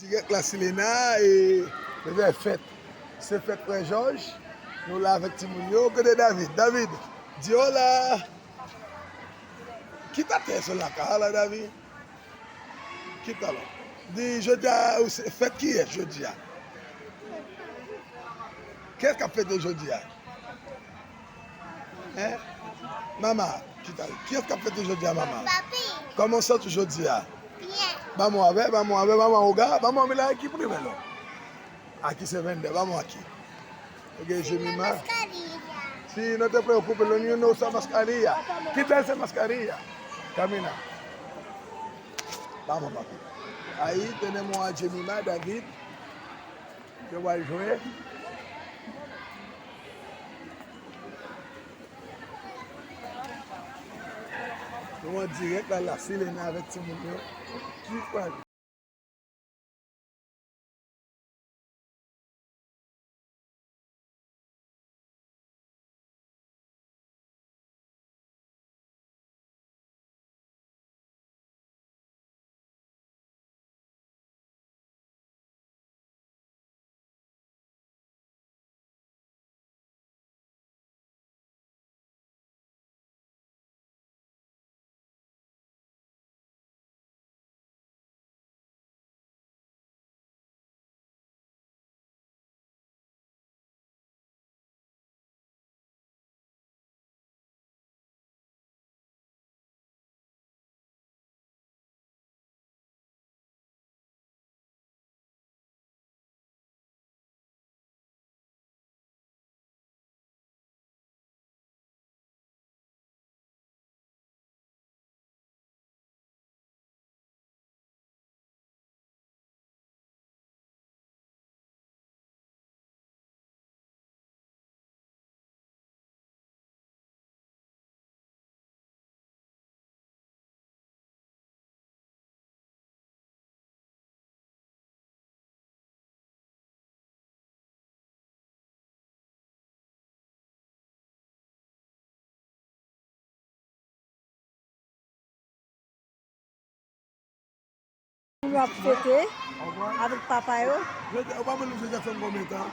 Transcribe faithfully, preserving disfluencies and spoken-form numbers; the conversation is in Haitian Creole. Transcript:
Dirèk la Silena e, e fèt. Se fèt frè Jòj. Nou la avèk timoun yo. Kote David? David, di hola. Kit atè sou la ka la, David. Kit la. Di jodi a, ou se fèt kiyès jodi a? Kiyès k ap fete jodi a? Hein? Mama, kit la. Kiyès k ap fete jodi a, mama? Papi. Kòman w santi w jodi a? Byen. Ban mwen avè, ban mwen avè, ban mwen Oga, ban mwen Mila, ki pou li vè lò? Aki se venn de, ban mwen Aki. Ok, Jemima. Mascarilla. Si no te preocupes, los niños no usan mascarilla. Quítese mascarilla. Camina. Vamos, papi. Ahí tenemos a Jemima, David. Yo pral jwe. Nou an dirèk la, la Silena avèk timoun yo. Ki pral Nou ap fete avèk papa yo. Jodi, ou pa ban nou Joseph konbyen tan?